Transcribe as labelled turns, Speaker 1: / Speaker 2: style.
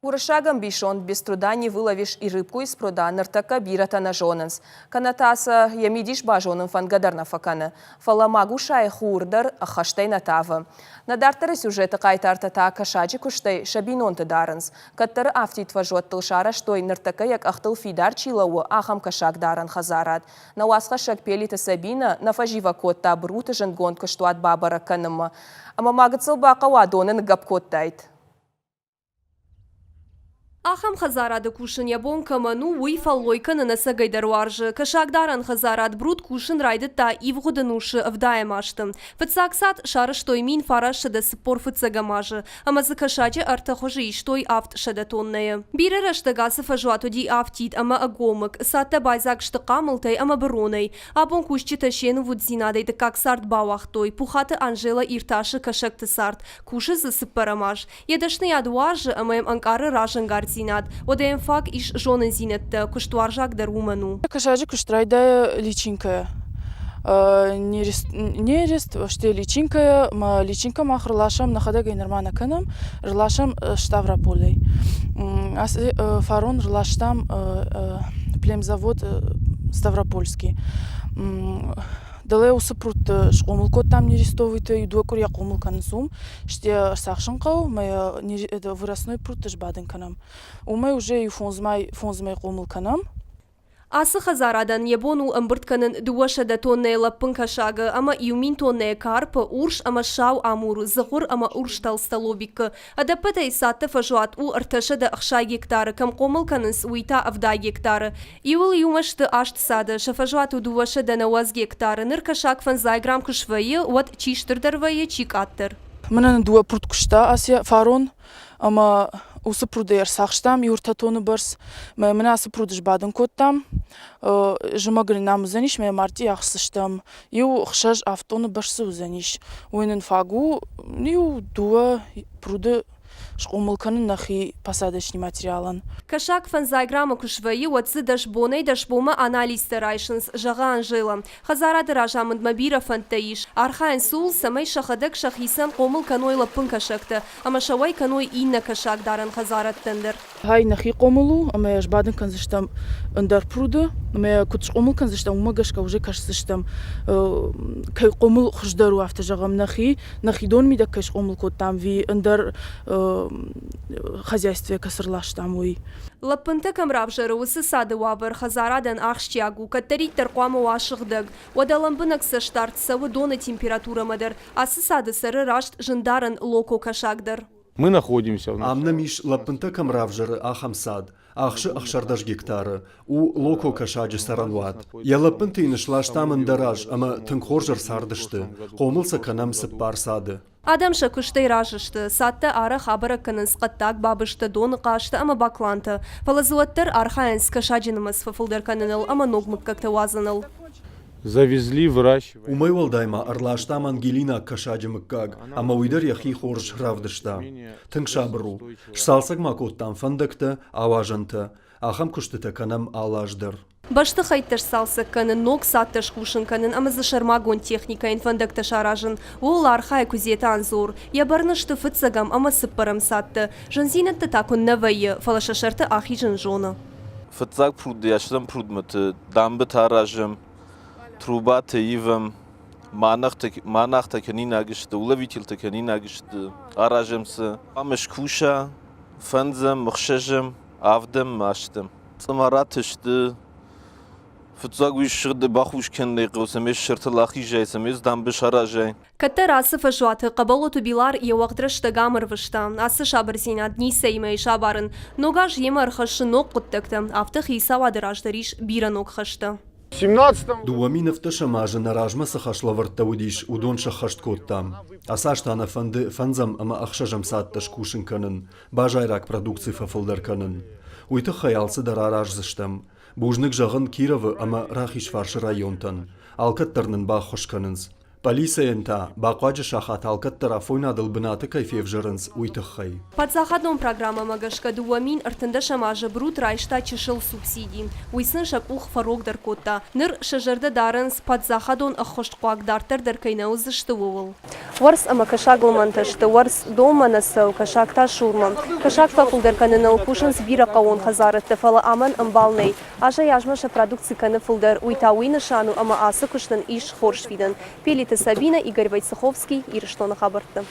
Speaker 1: Уырыссаг ӕмбисонд «Без труда не выловишь и рыбку из пруда» ныртӕккӕ бирӕтӕ нӕ зонынц. Кӕнӕ та сӕ йӕ мидис базонын фӕндгӕ дӕр нӕ фӕкӕны. Фӕлӕ магусайы хур дӕр ӕххӕстӕй нӕ тавы. Нӕ дарддӕры сюжеты хъайтартӕ та кӕсаджы куыстӕй сӕ бинонты дарынц. Кӕддӕры афтид фӕзуӕттыл сарӕзтой, ныртӕккӕ йӕ къӕхтыл фидар чи лӕууы, ахӕм кӕсагдарӕн хӕдзарад. Нӕ уацхӕссӕг Пелиты Сабинӕ нӕ фӕзивӕг кодта Бруты зындгонд куыстуат бабӕрӕг кӕнынмӕ. Ӕмӕ ма гыццыл бахъӕуа доны ныггӕпп кодтаид.
Speaker 2: Ахӕм хӕдзарады кусын йӕ бон кӕмӕн у, уый фӕллой кӕнын ӕцӕгӕйдӕр уарзы. Кӕсагдарӕн хӕдзарад Брут кусын райдыдта ивгъуыд ӕнусы ӕвдайӕм азты. Фыццаг цад сарӕзтой 1940 фыццӕгӕм азы ӕмӕ дзы кӕсаджы ӕртӕ хуызы истой 700 тоннӕйы. Бирӕ рӕстӕг ацы фӕзуат уыди афтид ӕмӕ ӕгомыг, цадтӕ байдзаг сты хъамылтӕй ӕмӕ быронӕй. Абон кусджытӕ се нувыддзинадӕй дыккаг цард бауагътой. Пухаты Анжела иртасы кӕсӕгты цард, кусы дзы цыппӕрӕм аз. Йӕ дӕсныйад уарзы ӕмӕ йӕм ӕнкъары разӕнгарддзинад. Уӕдӕ йӕм фаг ис зонындзинӕдтӕ, куыстуарзаг дӕр уымӕн у.
Speaker 3: Кӕсаджы куыст райдайы личинкӕйӕ. Нерест, стӕй личинкӕйӕ, ӕмӕ личинкӕ мах ӕрласӕм, нӕхӕдӕг ӕй нырма нӕ кӕнӕм, ӕрласӕм Ставрополӕй. Ацы фарон ӕрластам племзавод Ставропольский. Дӕлӕ уыцы прудты схъомыл кодтам нерестовыйты, иу дыууӕ къуырийӕ хъомыл кӕнынц уым. Стӕй ӕрцахсын хъӕуы мӕ йӕ выросной прудты сбадын кӕнӕм. Уымӕй уже иу фондз мӕй хъомыл кӕнӕм.
Speaker 2: Ацы хӕдзарадӕн йӕ бон у ӕмбырд кӕнын 200 тоннӕйы лӕппын кӕсагы ӕмӕ 1000 тоннӕйы карпы, урс ӕмӕ сау амуры, дзыгъуыр ӕмӕ урс толстолобикы. Ӕдӕппӕтӕй цадты фӕзуат у 360 гектары, кӕм хъомыл кӕнынц, уый та 70 гектары. Иуыл иумӕ сты аст цады, сӕ фӕзуат у 290 гектары. Ныр кӕсаг фӕндзай грамм куы свӕййы, уӕд чи стырдӕр вӕййы, чи къаддӕр.
Speaker 3: Мӕнӕн дыууӕ пурт куыста ацы фарон ӕмӕ уыцы прудӕй ӕрцахстам иу ӕртӕ тоны бӕрц. Мӕ мын ацы пруд сбадын кодтам. Зымӕг нын ам уыдзӕнис, мӕ мартъи ахсдзыстӕм. Иу ӕхсӕз авд тоны бӕрц дзы уыдзӕнис. Уый нын фаг у. Иу дыууӕ пруды схъомыл кӕнын нӕхи посадочный материалӕн.
Speaker 2: Кӕсаг фӕндзай граммы куы свӕййы, уӕд дзы дӕс бонӕй дӕс бонмӕ анализтӕ райсынц, зӕгъы Анжела. Хӕдзарады разамындмӕ бирӕ фӕндтӕ ис. Архайынц ууыл, цӕмӕй сӕхӕдӕг сӕхицӕн хъомыл кӕной лӕппын кӕсӕгтӕ ӕмӕ сӕ уӕй кӕной иннӕ кӕсагдарӕн хӕдзарӕдтӕн дӕр.
Speaker 3: Хай нӕхи хъомыл у ӕмӕ йӕ сбадын кӕндзыстӕм ӕндӕр пруды ӕмӕ йӕ куыд схъомыл кӕндзыстӕм, уымӕ гӕсгӕ уже кӕсдзыстӕм, кӕй хъомыл хуыздӕр у, афтӕ зӕгъӕм, нӕхи, нӕхи дон мидӕг кӕй схъомыл кодтам, ӕви ӕндӕр хозяйствойӕ кӕцы рластам, уый.
Speaker 2: Лӕппынтӕ кӕм равзӕры, уыцы цады уавӕр хӕдзарадӕн ахсджиаг у, кӕддӕриддӕр хъуамӕ уа сыгъдӕг. Уӕдӕ лӕмбынӕг цӕстдард цӕуы доны температурӕмӕ дӕр. Ацы цады цӕры раст зындарӕн локо кӕсаг дӕр.
Speaker 4: Мы находимся
Speaker 5: Ам нӕм ис, лӕппынтӕ кӕм равзӕры, ахӕм цад. Ахсы 16 гектары. У локо кӕсаджы цӕрӕнуат. Йӕ лӕппынты йын сластам ӕндӕр аз ӕмӕ тынг хорз ӕрцардысты. Хъомыл сӕ кӕнӕм цыппар цады.
Speaker 2: Адӕм сӕ куыстӕй разы сты. Цадтӕ арӕх абӕрӕг кӕнынц хъӕддаг бабызтӕ, доны хъазтӕ ӕмӕ баклантӕ. Фӕлӕ дзы уӕддӕр архайынц кӕсаджы нымӕц фӕфылдӕр кӕныныл ӕмӕ ног мыггӕгтӕ уадзыныл.
Speaker 4: Завезли выращивать.
Speaker 5: Уымӕй уӕлдай ма ӕрластам ангелинаг кӕсаджы мыггаг, ӕмӕ уый дӕр йӕхи хорз равдыста. Тынг сабыр у. Сцалцӕг ма кодтам фӕндӕгтӕ, ауазӕнтӕ. Ахӕм куыстытӕ кӕнӕм алы аз дӕр.
Speaker 2: Бӕстыхӕйттӕ сцалцӕг кӕнын, ног цадтӕ скусын кӕнын ӕмӕ дзы сӕрмагонд техникӕйӕн фӕндӕгтӕ саразын, ууыл архайы Куыдзеты Анзор. Йӕ бӕрны сты фыццӕгӕм ӕмӕ цыппӕрӕм цадтӕ. Зындзинӕдтӕ та куыннӕ вӕййы, фӕлӕ сӕ сӕрты ахизын зоны.
Speaker 6: Фыццаг пруды ӕстӕм прудмӕты дамбытӕ аразӕм, трубатӕ ивӕм, мӕнӕгътӕ кӕнинаг сты, уловительтӕ кӕнинаг сты, аразӕм сӕ. Ӕмӕ скуса фӕндзӕм, ӕхсӕзӕм, ӕвдӕм азты. Цъымараты сты фыццаг уый ссыгъды бахус кӕнынӕй хъӕуы, цӕмӕй ссӕртыл ахизай, цӕмӕй дамбы саразай.
Speaker 2: Кӕддӕр ацы фӕзуаты Хъӕбӕлоты Билар йӕ уӕгъд рӕстӕг ам ӕрвыста. Ацы сабырдзинад ницӕимӕ ис абарын. Ног аз йемӕ ӕрхӕссы ног хъуыддӕгтӕ, афтӕ хицауады раз дӕр ис бирӕ ног хӕстӕ.
Speaker 5: 2017 азы нӕ размӕ цы хӕслӕвӕрдтӕ уыдис, уыдон сӕххӕст кодтам. Ацы аз та нӕ фӕнды фӕндзӕм ӕмӕ ӕхсӕзӕм цадтӕ скусын кӕнын, базайраг продукци фӕфылдӕр кӕнын. Уый тыххӕй алцыдӕр араздзыстӕм. Бузныг зӕгъын Кировы ӕмӕ Рахизфарсы районтӕн. Алкӕддӕр нын баххуыс кӕнынц. Пъӕлицӕйӕн та, бахъуаджы сахат алкӕддӕр афойнадыл бынаты кӕй февзӕрынц, уый тыххӕй.
Speaker 2: Паддзахадон программӕмӕ гӕсгӕ 2013 азы Брут райста чысыл субсиди. Уый сын сӕ къух фӕрогдӕр кодта. Ныр сӕ зӕрдӕ дарынц, паддзахадон ӕххуысхъуаг дарддӕр дӕр кӕй нӕ уыдзысты, ууыл. Уӕрц ӕмӕ кӕсаг лымӕнтӕ сты. Уӕрц донмӕ нӕ цӕуы, кӕсаг та сурмӕ. Кӕсаг фӕфылдӕр кӕныныл кусынц бирӕ хъӕууон хӕдзарӕдтӕ, фӕлӕ амӕн ӕмбал нӕй. Азӕй-азмӕ сӕ продукци кӕны фылдӕр, уый та уый нысан у, ӕмӕ ацы куыстӕн ис хорз фидӕн. Пелиты Сабинӕ, Игорь Войцеховский, Ирыстоны хабӕртты.